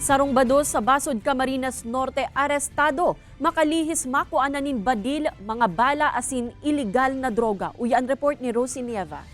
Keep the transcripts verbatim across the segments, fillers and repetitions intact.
Sarong bados sa Basod, Camarines Norte, arestado, makalihis makua na nin badil, mga bala asin iligal na droga. Uya an report ni Rosie Nieva.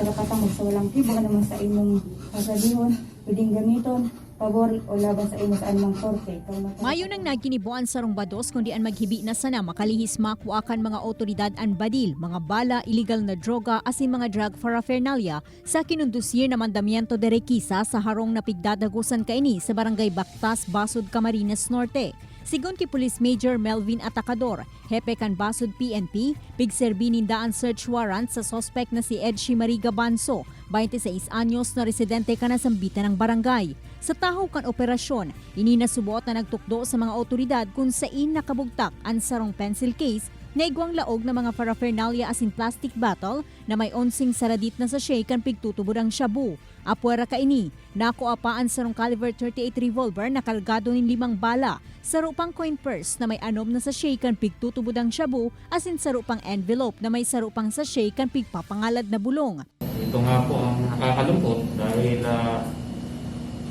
Karapatan mo sa walang kibo naman sa imong kasabihan, pwedeng gamiton, pabor o laban sa imo sa anumang korte. Kung maka- Mayo nang naginibo an sarong bados kundi an maghibi na sana makalihis makua kan mga awtoridad an badil, mga bala, iligal na droga asin mga drug paraphernalia sa kinundusir na mandamiento de requisa sa harong na pigdadagosan kaini sa Barangay Bactas, Basod, Camarines Norte. Sigon ki Police Major Melvin Atacador, hepe kan Basod P N P, pigserbi ninda an search warrant sa suspek na si Edshi Marie Gabanzo, twenty seis anyos na residente kan nasambitan na barangay. Sa tahaw kan operasyon, ini nasuboot na nagtukdo sa mga awtoridad kun sain nakabugtak an sarong pencil case na igwang laog na mga paraphernalia asin plastic bottle na may onseng saradit na sachet kan pigtutubodang shabu. Apwera kaini, nakua pa an sarong caliber thirty-eight revolver na kargado nin limang bala, saro pang coin purse na may anom na sachet kan pigtutubodang shabu asin saro pang envelope na may saro pang sachet kan pigpapangalad na bulong. Ito nga po ang nakakalungkot dahil ah,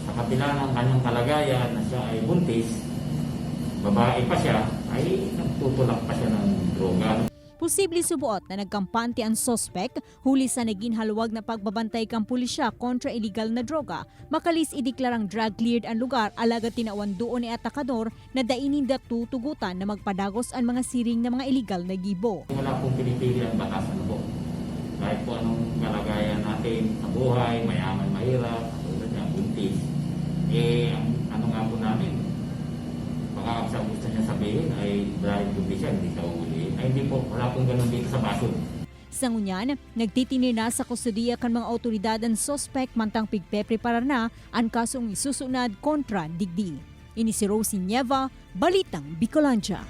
sa kabila ng kanyang kalagayan na siya ay buntis, babae pa siya, ay nagtutulak pa siya ng droga. Posible suboot na nagkampante an suspek huli sa nagin haluag na pagbabantay kan pulisya kontra iligal na droga, makalihis ideklarang drug cleared an lugar alagad tinawan duon ni atakador na dai ninda tutugotan na magpadagos an mga siring na mga iligal na gibo. Wala pong pinipili ang batas, ano po. Kahit po anong kalagayan natin sa buhay, mayaman, mahirap, katulad niya, buntis. Eh, ang ano nga po namin, baka sa gusto niya sabihin ay dahil buntis siya, hindi siya uuliin. Ay hindi po, wala pong ganun dito sa Basod. Sa ngunyan, nagtitini na sa kustodiya kan mga awtoridad an suspek mantang pigpepreparar na an kasong isusunod kontra digdi. Ini si Rosie Nieva, Balitang Bicolandia.